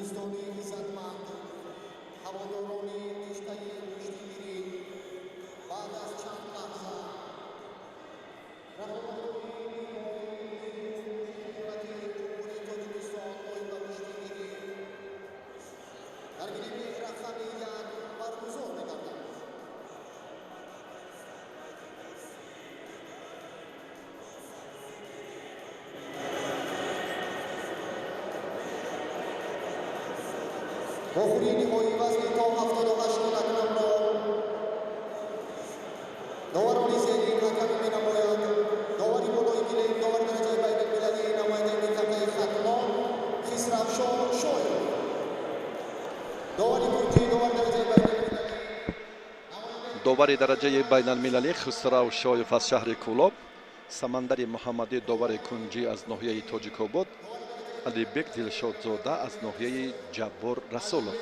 Дӯстони иззатманд, ҳаводорони риштаи гӯштигирӣ, баъд аз чанд лаҳза рақобатҳои ниҳоии чемпионати Ҷумҳурии Тоҷикистон оид ба гӯштигирӣ дар гилеми рақами 1 баргузор мегардад. Вохӯрии ниҳоии вазни то 78 килограммро доварони зерин ҳакамӣ менамоянд. Довари болои гилем, довари дараҷаи байналмилалӣ, намояндаи минтақаи Хатлон Хисравшоҳ Шоев. Довари кунҷӣ, довари дараҷаи байналмилалӣ, довари дараҷаи байналмилалӣ Хусрав Шоев аз шаҳри Кӯлоб, Самандари Муҳаммадӣ довари кунҷӣ аз ноҳияи Тоҷикобод, Алибек Дилшодзода аз ноҳияи Ҷаббор Расулов.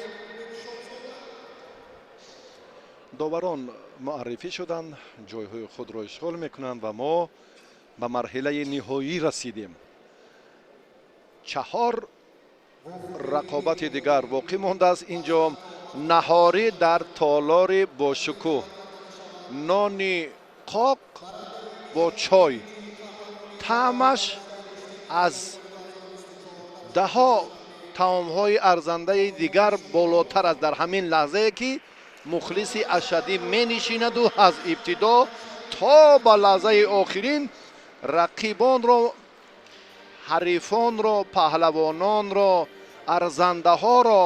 Доварон муаррифӣ шуданд, ҷойҳои худро ишғол мекунанд ва мо ба марҳилаи ниҳоӣ расидем. 4 рақобати дигар боқӣ мондааст. Инҷо наҳорӣ дар толори бошукӯҳ, нони қоқ бо чой, таъмаш аз даҳо таомҳои арзандаи дигар болотар аст. Дар ҳамин лаҳзае ки мухлиси ашаддӣ менишинаду аз ибтидо то ба лаҳзаи охирин рақибонро, ҳарифонро, паҳлавононро, арзандаҳоро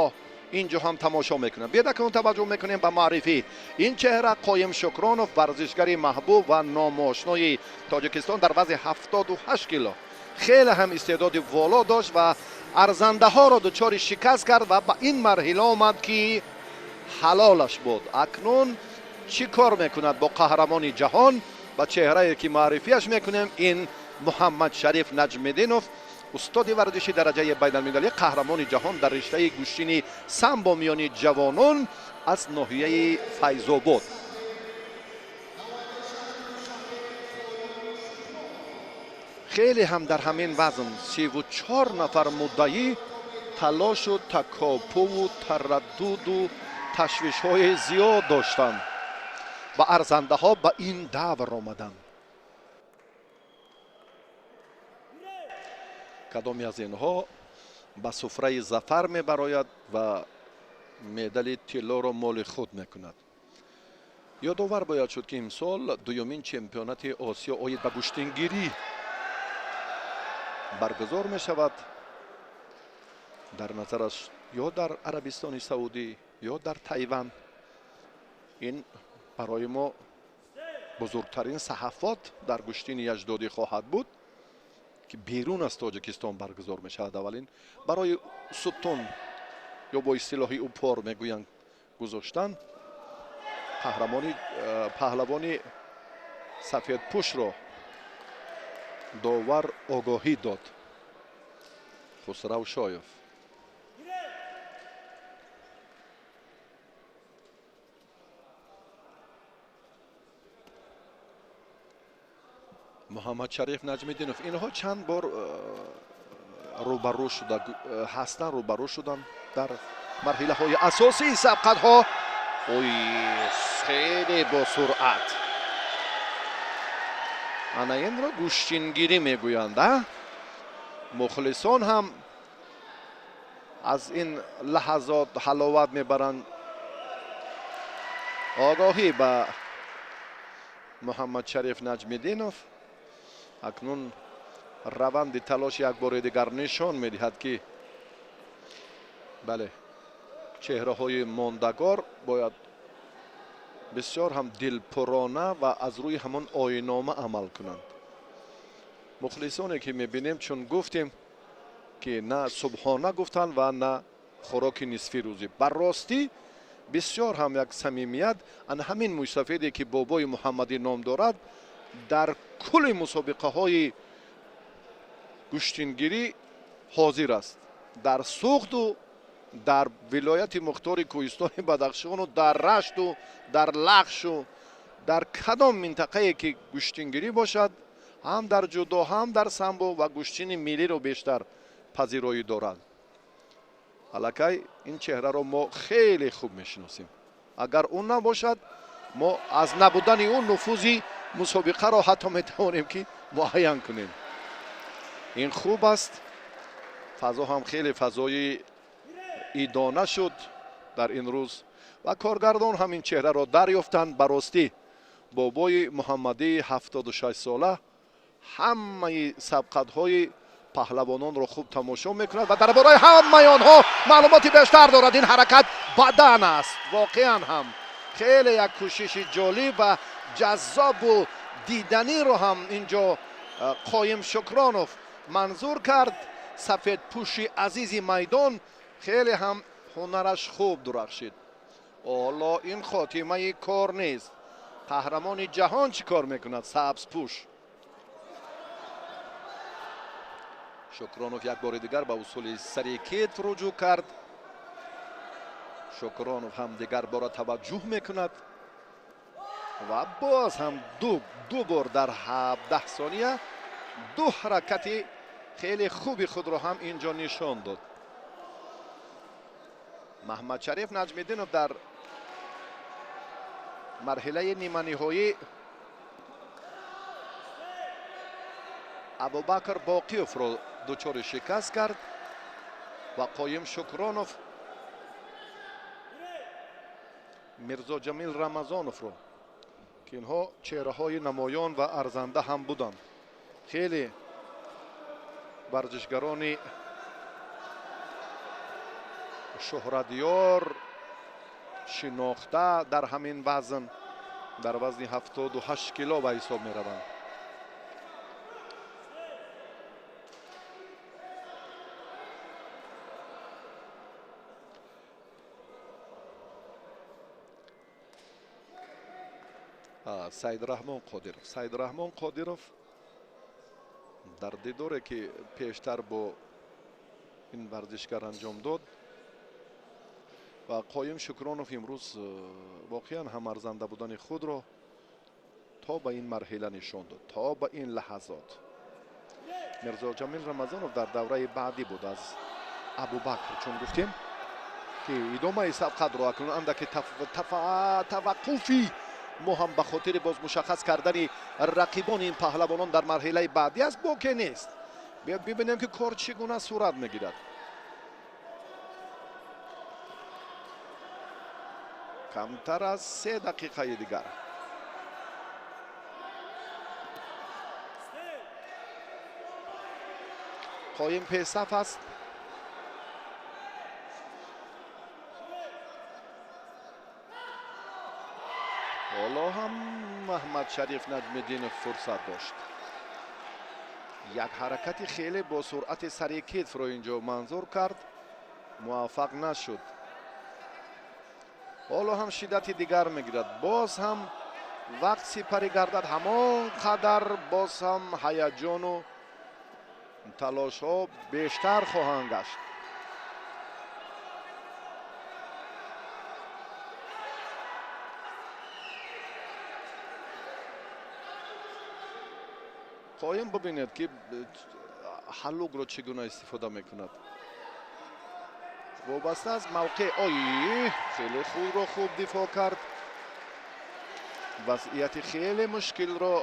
инҷо ҳам тамошо мекунанд. Биёед акнун таваҷҷӯҳ мекунем ба муаррифӣ. Ин чеҳра Қоим Шукронов, варзишгари маҳбуб ва номошнои Тоҷикистон дар вазни 78 кило. Хеле ҳам истеъдоди воло дошт ва арзандаҳоро дучори шикаст кард ва ба ин марҳила омад ки ҳалолаш буд. Акнун чӣ кор мекунад бо қаҳрамони ҷаҳон? Ба чеҳрае ки муаррифиаш мекунем, ин Муҳаммад Шариф Наҷмиддинов, устоди варзиши дараҷаи байналмилалӣ, қаҳрамони ҷаҳон дар риштаи гӯштини самбо миёни ҷавонон аз ноҳияи Файзобод. Хеле ҳам дар ҳамин вазн 34 нафар муддаӣ талошу такопуву тараддуду ташвишҳои зиёд доштанд ва арзандаҳо ба ин давр омаданд. Кадоме аз инҳо ба суфраи зафар мебарояд ва медали тиллоро моли худ мекунад. Ёдовар бояд шуд, ки имсол дуюмин чемпионати Осиё оид ба гӯштингирӣ баргузор мешавад. Дар назар аст ё дар Арабистони Саудӣ ё дар Тайван. Ин барои мо бузургтарин саҳафот дар гӯштини аҷдодӣ хоҳад буд ки берун аз Тоҷикистон баргузор мешавад. Аввалин барои сутун ё бо истилоҳи упор мегӯянд гузоштан паҳлавони сафедпӯшро довар огоҳӣ дод. Хусрав Шоев. Муҳаммад Шариф Наҷмиддинов. Инҳо чанд бор рӯбарӯ шуда ҳастанд, рӯбарӯ шуданд дар марҳилаҳои асосии сабқатҳо. Ой, хеле бо суръат. Ана инро гӯштингирӣ мегӯянд, а? Мухлисон ҳам аз ин лаҳазот ҳаловат мебаранд. Огоҳӣ ба Муҳаммад Шариф Наҷмиддинов. Акнун раванди талош як бори дигар нишон медиҳад, ки бале, чеҳраҳои мондагор бояд бисёр ҳам дилпурона ва аз рӯи ҳамон оинома амал кунанд. Мухлисоне ки мебинем, чун гуфтем ки на субҳона гуфтанд ва на хӯроки нисфи рӯзӣ. Ба ростӣ бисёр ҳам як самимият. Ана ҳамин мӯйсафеде ки бобои Муҳаммадӣ ном дорад, дар кулли мусобиқаҳои гӯштингирӣ ҳозир аст. Дар Суғду, дар вилояти мухтори Кӯҳистони Бадахшону, дар Рашту, дар Лахшу, дар кадом минтақае ки гӯштингирӣ бошад, ҳам дар ҷудо, ҳам дар самбо ва гӯштини миллиро бештар пазироӣ дорад. Аллакай ин чеҳраро мо хеле хуб мешиносем. Агар ӯ набошад, мо аз набудани ӯ нуфузи мусобиқаро ҳатто метавонем ки муайян кунем. Ин хуб аст. Фазо ҳам хеле фазои идона шуд дар ин рӯз ва коргардон ҳам ин чеҳраро дарёфтанд. Ба ростӣ бобои Муҳаммадии 76 сола ҳамаи сабқатҳои паҳлавононро хуб тамошо мекунад ва дар бораи ҳамаи онҳо маълумоти бештар дорад. Ин ҳаракат бадан аст. Воқеан ҳам хеле як кӯшиши ҷолиб ва ҷаззобу диданиро ҳам инҷо Қоим Шукронов манзур кард. Сафедпӯши азизи майдон хеле ҳам ҳунараш хуб дурахшид. Ҳоло ин хотимаи кор нест. Қаҳрамони ҷаҳон чӣ кор мекунад? Сабзпӯш. Шукронов як бори дигар ба усули сари китф руҷӯъ кард. Шукронов ҳам дигар бора таваҷҷӯҳ мекунад ва боз ҳам ду бор дар 17 сония ду ҳаракати хеле хуби худро ҳам инҷо нишон дод. Маҳмадшариф Наҷмиддинов дар марҳилаи ниманиҳоӣ Абубакр Боқиевро дучори шикаст кард ва Қоим Шукронов Мирзоҷамил Рамазоновро, ки инҳо чеҳраҳои намоён ва арзанда ҳам буданд. Хеле варзишгарони шӯҳратёр шинохта дар ҳамин вазн, дар вазни 78 кило ба ҳисоб мераванд. Саидраҳмон Қодиров. Саидраҳмон Қодиров дар дидоре ки пештар бо ин варзишгар анҷом дод ва Қоим Шукронов имрӯз воқеан ҳам арзанда будани худро то ба ин марҳила нишон дод, то ба ин лаҳазот. Мирзоҷамил Рамазонов дар давраи баъдӣ буд аз Абубакр, чун гуфтем ки идомаи сабқатро акнун андаке таваққуфи мо ҳам ба хотири боз мушаххас кардани рақибони ин паҳлавонон дар марҳилаи баъдӣ аст, боке нест. Биёд бибинем ки кор чӣ гуна сурат мегирад. Камтар аз 3 дақиқаи дигар. Қоим пешсаф аст. Ҳоло ҳам Маҳмадшариф Наҷмиддинов фурсат дошт. Як ҳаракати хеле бо суръати сари китфро инҷо манзур кард, муваффақ нашуд. Ҳоло ҳам шиддати дигар мегирад. Боз ҳам вақт сипарӣ гардад, ҳамон қадар боз ҳам ҳаяҷону талошҳо бештар хоҳанд гашт. Қоим бибинед ки ҳаллукро чӣ гуна истифода мекунад. Вобаста аз мавқеъ. Ой, хеле худро хуб дифоъ кард. Вазъияти хеле мушкилро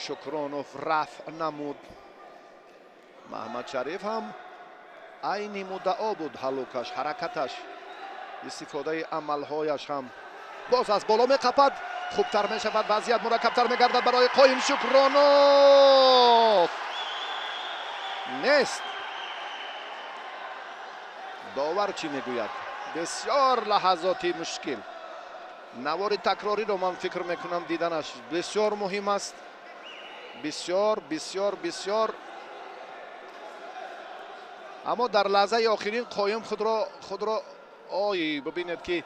Шукронов рафъ намуд. Маҳмадшариф ҳам айни муддао буд. Ҳаллукаш, ҳаракаташ, истифодаи амалҳояш ҳам боз аз боло меқапад. Хубтар мешавад, вазъият мураккабтар мегардад барои Қоим Шукронов. Нест. Довар чӣ мегӯяд? Бисёр лаҳазоти мушкил. Навори такрориро ман фикр мекунам диданаш бисёр муҳим аст. Бисёр, бисёр, бисёр. Аммо дар лаҳзаи охирин Қоим худро ой, бибинед ки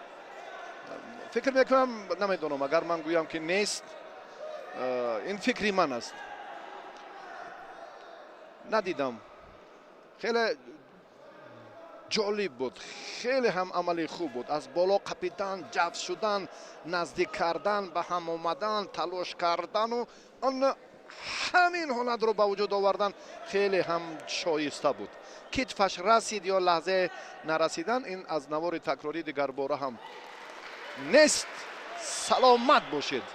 фикр мекунам, намедонам, агар ман гӯям ки нест, ин фикри ман аст. Надидам. Хеле ҷолиб буд, хеле ҳам амали хуб буд. Аз боло қапидан, ҷафт шудан, наздик кардан, ба ҳам омадан, талош кардану он ҳамин ҳолатро ба вуҷуд овардан хеле ҳам шоиста буд. Китфаш расид ё лаҳзае нарасидан, ин аз навори такрорӣ дигарбора ҳам нест. Саломат бошед.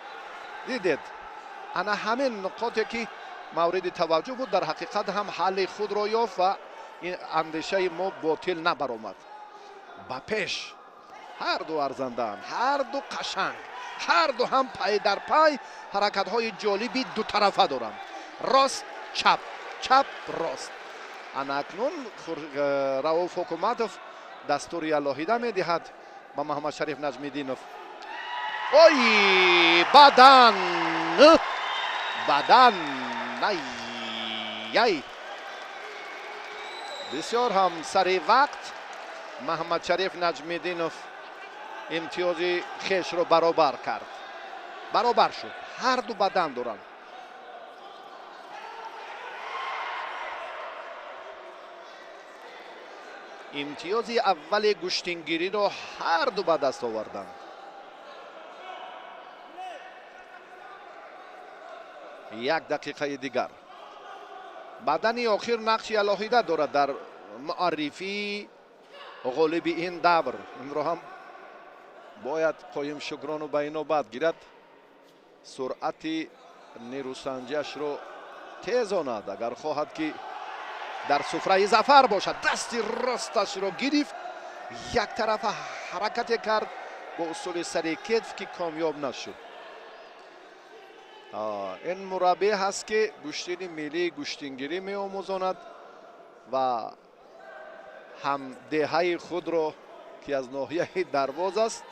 Дидед, ана ҳамин нуқоте ки мавриди таваҷҷӯҳ буд, дар ҳақиқат ҳам ҳалли худро ёфт ва ин андешаи мо ботил набаромад. Ба пеш ҳарду арзандаанд, ҳарду қашанг, ҳарду ҳам пай дар пай ҳаракатҳои ҷолиби дутарафа доранд. Рост, чап, чап, рост. Ана акнун Рауф Ҳукуматов дастури алоҳида медиҳад ба Маҳаммадшариф Наҷмиддинов. Ой, бадан, бадан, ай ай, бисёр ҳам сари вақт Маҳаммадшариф Наҷмиддинов имтиёзи хешро баробар кард, баробар шуд. Ҳарду бадан доранд. Имтиёзи аввали гӯштингириро ҳарду ба даст оварданд. Як дақиқаи дигар. Бадани охир нақши алоҳида дорад дар муаррифии ғолиби ин давр. Инро ҳам бояд Қоим Шукронов ба инобат гирад, суръати нерӯсанҷиашро тезонад, агар хоҳад ки дар суфраи зафар бошад. Дасти росташро гирифт, яктарафа ҳаракате кард бо усули сари кетф, ки комёб нашуд. Ин мураббӣ ҳаст, ки гӯштини миллии гӯштингирӣ меомӯзонад ва ҳамдеҳаи худро, ки аз ноҳияи Дарвоз аст,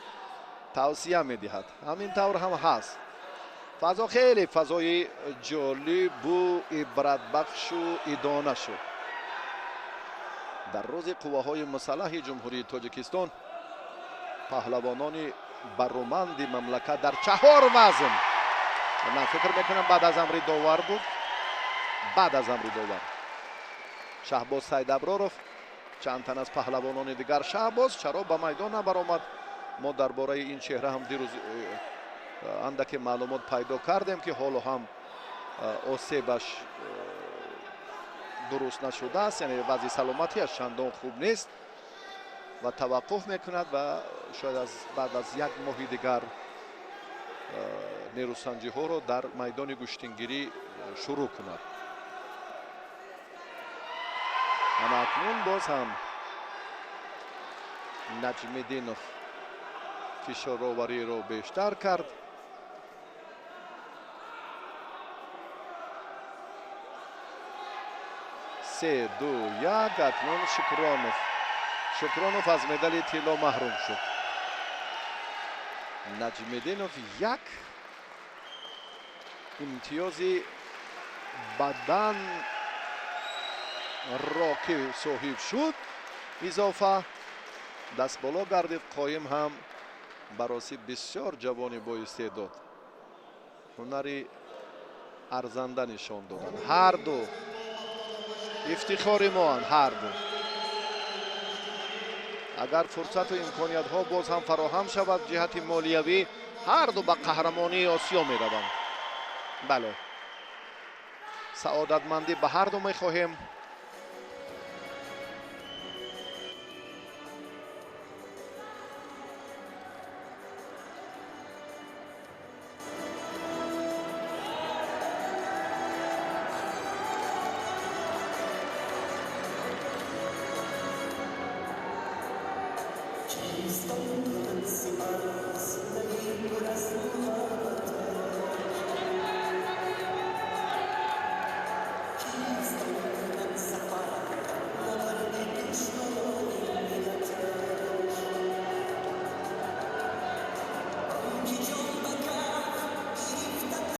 тавсия медиҳад. Ҳамин тавр ҳам ҳаст. Фазо хеле фазои ҷолибу ибратбахшу идона шуд. Дар рӯзи қувваҳои мусаллаҳи Ҷумҳурии Тоҷикистон паҳлавонони бароманди мамлакат дар 4 вазн, ман фикр мекунам баъд аз амри довар буд, баъд аз амри довар Шаҳбоз Сайдаброров, чанд тан аз паҳлавонони дигар. Шаҳбоз чаро ба майдон набаромад? Мо дар бораи ин чеҳра ҳам дирӯз андаке маълумот пайдо кардем, ки ҳоло ҳам осебаш дуруст нашудааст, яъне вазъи саломатиаш чандон хуб нест ва таваққуф мекунад ва шояд аз баъд аз як моҳи дигар нерӯсанҷиҳоро дар майдони гӯштингирӣ шурӯъ кунад. Ана акнун боз ҳам Наҷмиддинов фишоровариро бештар кард. Се, ду, як. Акнун Шукронов. Шукронов аз медали тилло маҳрум шуд. Наҷмиддинов як имтиёзи баданро ки соҳиб шуд, изофа дастболо гардид. Қоим ҳам бароси бисёр ҷавони боистеъдод ҳунари арзанда нишон доданд. Ҳарду ифтихори моанд, ҳарду. Агар фурсату имкониятҳо боз ҳам фароҳам шавад ҷиҳати молиявӣ, ҳарду ба қаҳрамонии Осиё мераванд. Бале, саодатмандӣ ба ҳарду мехоҳем.